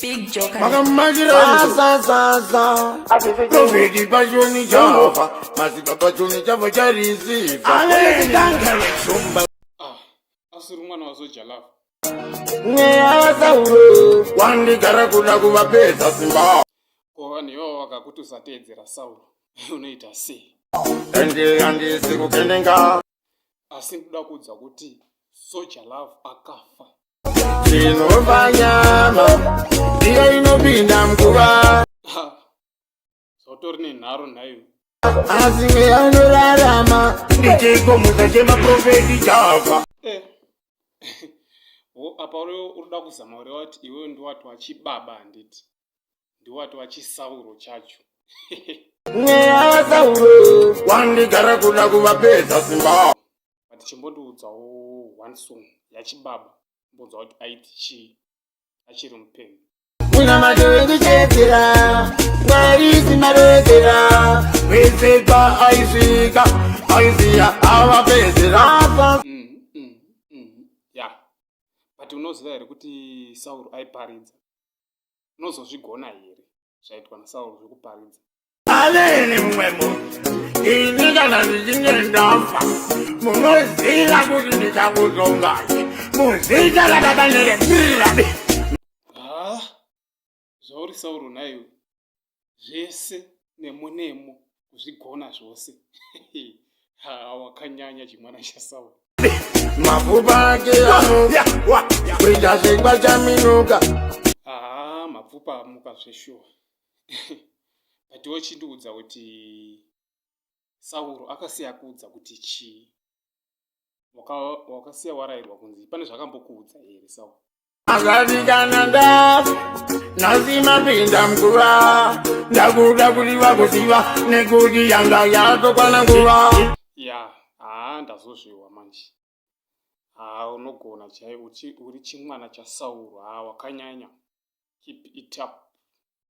Big Joker. Makamakirazazaza Profeti pachoni chava Masiba pachoni chava charisifa Ah, asiri mwana waSoul Jah Love. Mweya waSauro Wandigara kuda kuvapedza simba. Ko vanhu ivavo vakakuti usateedzera Sauro, unoita sei? Ende handisi kukendenga. Asi ndoda kuudza kuti Soul Jah Love akafa. Chinova nyama ndiyo inopinda muguva. Ha, zvatori nenharo nhaiwe. Asi mweya unorarama ndichikomusa chemaprofeti Java. Eh. Wo apa uri urikuda kuzama kureva kuti iwewe ndiwati wachibaba handiti? Ndiwati wachisauro chacho. Mweya waSauro wandigara kuda kuvapedza simba. But chimbondiudzawo one song yachibaba mbonzwa kuti aiti chii achiri mupenyu. Munamato wekuchedzera Mwari simaredzera wese paaisvika aiziya avapedzera. Yeah. But unoziva here kuti Sauro aiparidza? Unozozvigona here zvaitwa naSauro zvekuparidza? Aleni mumwe munhu ini kana ndichinge ndafa munoziva kuti ndichakuzongai muzita rababa nerebirabi. Ah, zvauri Sauro nhaiwe, zvese nemo nemo kuzvigona zvose. Ha, wakanyanya chimwana chaSauro. Mapfupa ake amuka kuita chingwa chaminuka. Ah, mapfupa amuka zveshuwa. But wochindiudza kuti Sauro akasiya kuudza kuti chii? Wakasiya warayirwa kunzi pane zvakambokuudza here Sauro? Akati kana ndafa nhasi mapinda muguva ndakuda kuti vakuziva nekuti yanga yatokwana nguva. Ya, haa ndazozviwa manje. Haa unogona chai uri chimwana chaSauro. Haa wakanyanya. Keep it up.